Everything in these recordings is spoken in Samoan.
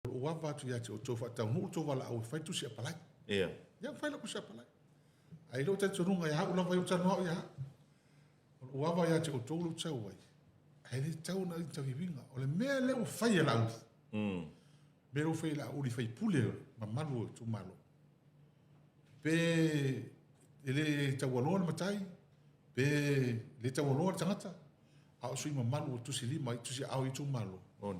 O lou ava atu ia te outou faataunuu le tou valaau e fai le tusi apalai. Ia. Ia fai lau tusi apalai. Ae i lou talitonuga ia au lava ia ou talanoa au ia au. O lou ava ia te outou lou tau ai. Ae le tatau ona interview ina. O le mea lea ua fai e Laauli. Mea lea ua fai e Laauli faipule o le mamalu o itumalo. Pe e le taualoa le matai, pe le taualoa le tagata, a o sui mamalu ua tusi lima, tusi aao i itumalo. Moni.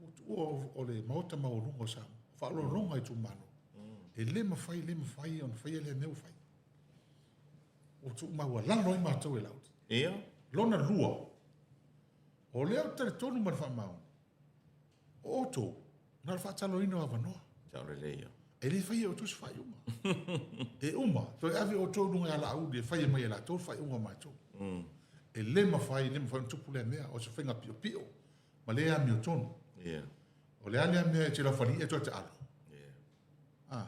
Ua tuua o le Maota maualuga o Samoa, faaaloaloga itumalo. E le mafai, le mafai ona faia lea mea ua fai. Ua tuumaualalo ai matou e Laauli. Ia. Lona lua, o lea ou te talitonu ma le faamaoni, o outou, na o le faataloina o avanoa. Sao lelei ia. E le faia e outou se faaiuga. E uma, toe ave outou i luga ia Laauli e faia mai e latou le faaiuga o matou. E le mafai, le mafai ona tupu lea mea, o se faiga piopio ma le amiotonu. Ia. O le a lea mea e te laufali e toe taalo. Ia. Ah.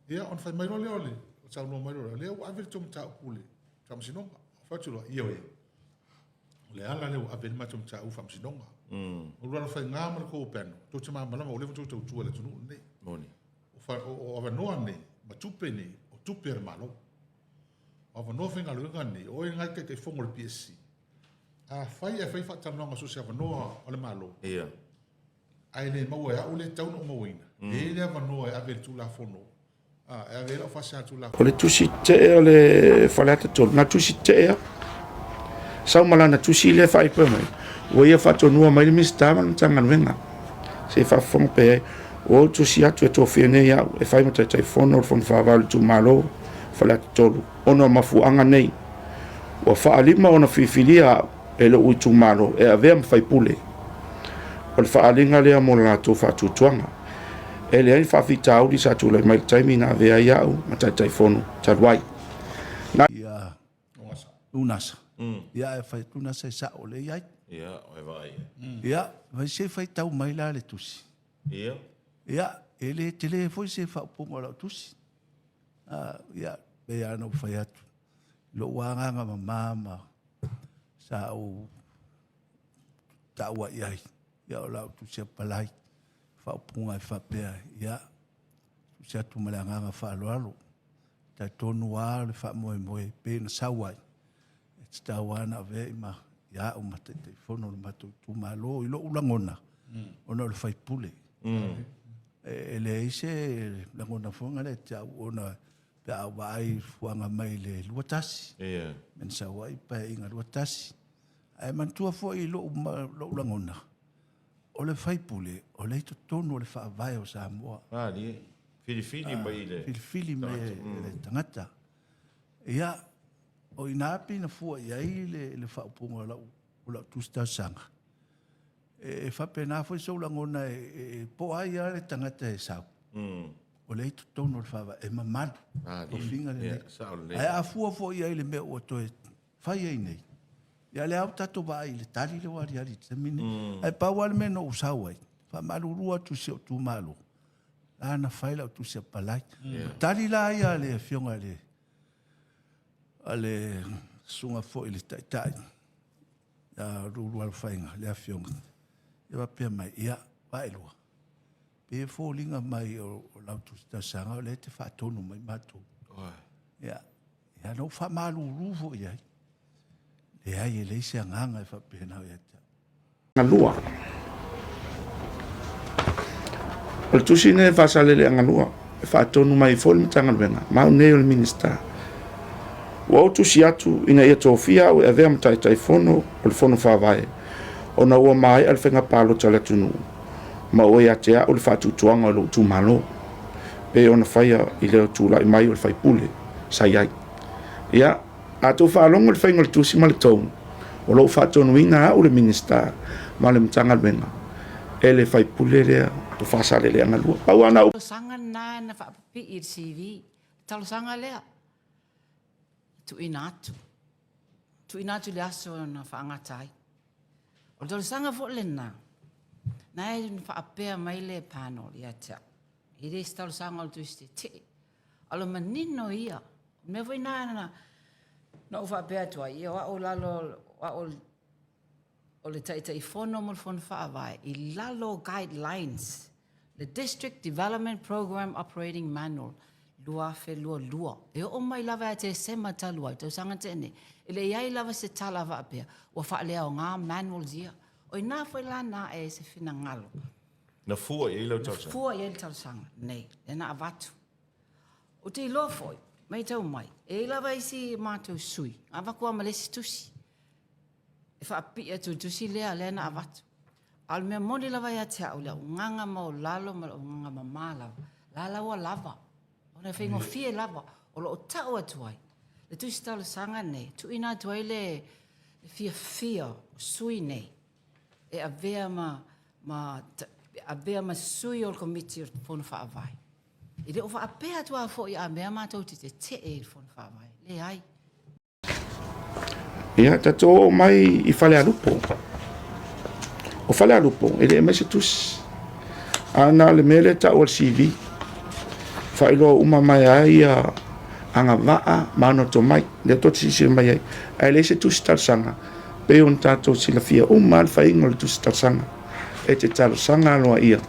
Ia, ona fai mai loa lea o le, saunoa mai loa, lea ua ave le tou mataupu i le Faamasinoga. Fai atu loa, ioe. O le ala lea ua ave ai le matou mataupu i Faamasinoga. O le alofaiga ma le tou panel, tou te malamalama ua leva ona outou tautua i le atunuu lenei. Moni. O avanoa nei, ma tupe nei, o tupe a le Malo. O avanoa faigaluega nei, o oe lena e Taitaifono o le PSC. Afai ae fai faatalanoaga so o se avanoa o le Malo, Ia. ae le maua e au lea e tatau ona ou mauaina, e i ai le avanoa e ave i le Tulafono, e ave ai lau faasea i le Tulafono. O le tusi tetee o le Faleata 3, na tusi tetee lava. Sau ma lana tusi lea faaipoe mai, ua ia faatonua mai le Minisita ma le Matagaluega. Se i faafofoga pea ai. Ua ou tusi atu e tofia nei au e fai ma Taitaifono o le Fono Faavae o le Itumalo Faleata 3, ona o mafuaaga nei. Ua faalima ona filifilia au e lou itumalo e avea ma faipule. O le faaaliga lea mo le latou faatuatuaga. E leai ni faafitauli sa tulai mai i le taimi na avea ai au ma Taitaifono talu ai. Na. Ia Unasa. Ia ae fai atu Unasa e sao lea i ai. Ia, e vaai ai. Ia, fai se faitau mai la le tusi. Ia. Ia, e le tele foi se faaupuga o lau tusi. Ah, ia, pei lava ona ou fai atu, lou agaga mama ma sa ou taua i ai, ia o lau tusi apalai, faaupuga e faapea, ia, tusi atu ma le agaga faaaloalo, talitonu lava le faamoemoe pei ona sau ai, e tatau lava ona avea i ma ia au ma Taitaifono o le matou itumalo i lou lagona, ona o le faipule. E leai se lagona foi lea te au ona pe a vaai fuaga mai le 21. Yeah. Mea na sau ai paeaiga 21. Ae manatua foi i lou, lou lagona, o le faipule, o lea i totonu o le faavae o Samoa. Malie. Filifili mai i le Filifili mai e le tagata. Ia, o i ina pei na fua i ai le, le faaupuga o lau, o lau tusi talosaga. E, e faapena foi sou lagona e, e, e po o ai lava le tagata e sau. O lea i totonu o le faavae, e mamalu. Ah, Tofiga lenei. yeah, sao lelei. Ae a fua foi i ai i le mea ua toe fai ai nei, ia lea ua tatou vaai i le tali lea ua aliali i le taimi lenei. Ae pau lava le mea na ou sau ai, faamalulu atu i si ou itumalo, la na fai lau tusi apalai. O tali la ia a le afioga i le a le susuga foi i le taitai ia Rulu Alofaiga, le afioga, ia faapea mai, ia, Vaaelua, pei e foliga mai o lau tusi talosaga o lea e te faatonu mai matou. Ia, ia na ou faamalulu foi i ai. Leai, e leai se agaga e faapena ia te au. Agalua. O le tusi lenei a Faasalele Agalua e faatonu mai ai foi le Matagaluega ma au nei o le Minisita. Ua ou tusi atu ina ia tofia au e avea ma Taitaifono o le Fono Faavae ona ua maea le faiga palota a le atunuu ma ua ia te au le faatuatuaga o lou itumalo pei ona faia i le tulai mai o le faipule sa i ai. Ia, A outou faalogo i le faiga o le tusi ma le tone, o lo o faatonuina au le Minisita ma le Matagaluega e le faipule lea o Faasaleleaga 2. Pau lava na ou. Talosaga lena na faapipii i le CV, le talosaga lea, tuuina atu, tuuina atu i le aso na faagata ai. O le talosaga foi lena, na e faapea mai le panel ia te au, e le se talosaga o le tusi tetee, A o le manino ia, o le mea foi lena na ou faapea atu ai, ia o au lalo, o au o le Taitaifono mo le Fono Faavae i lalo o guidelines. Le District Development Programme Operating Manual 2022, e oo mai lava ia Tesema talu ai, tausaga tea nei, e le i ai lava se tala faapea ua faaleaoga manuals ia. O i ina foi la na ae ai se finagalo. Na fua i ai lau talosaga? Na fua i ai le talosaga nei, lea na avatu. Ou te iloa foi, matau mai, e i ai lava isi matou sui, na avatu lava ma le isi tusi, e faapipii atu i le tusi lea, lea na avatu. A o le mea moni lava ia te au, i lau agaga maualalo ma lou agaga mama lava, la la ua lava, ona e faigofie lava, o lo o tau atu ai le tusi talosaga nei, tuuina atu ai le fiafia o sui nei e avea ma, ma avea ma sui o le Komiti o le Fono Faavae. E le o faapea atu lava foi a mea matou te tetee i le Fono Faavae. Leai. Ia, tatou oo mai i Falealupo. O Falealupo, e le aumai se tusi. A na o le mea lea e tau o le CV. Faailoa uma mai ai ia agavaa ma ona tomai. Lea tou te silasila mai ai. Ae leai se tusi talosaga, pei ona tatou silafia uma lava le faiga o le tusi talosaga. E te talosaga aloaia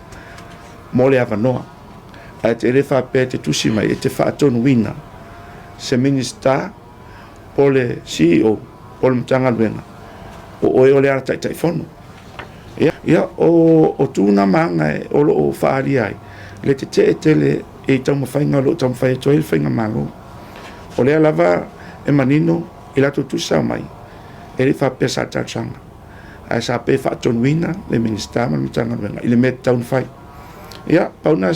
mo le avanoa. Ae te le faapea e te tusi mai e te faatonuina se Minisita po o le CEO po o le Matagaluega, o oe o le ala Taitaifono. Ia, o tu na ma aga o lo o faaalia ai le tetee tele i taumafaiga o lo o taumafai atu ai le Faigamalo. O lea lava e manino i latou tusi sao mai, e le i faapea sa talosaga, ae sa pei e faatonuina le Minisita ma le Matagaluega i le mea e tatau ona fai. Ia, pau na.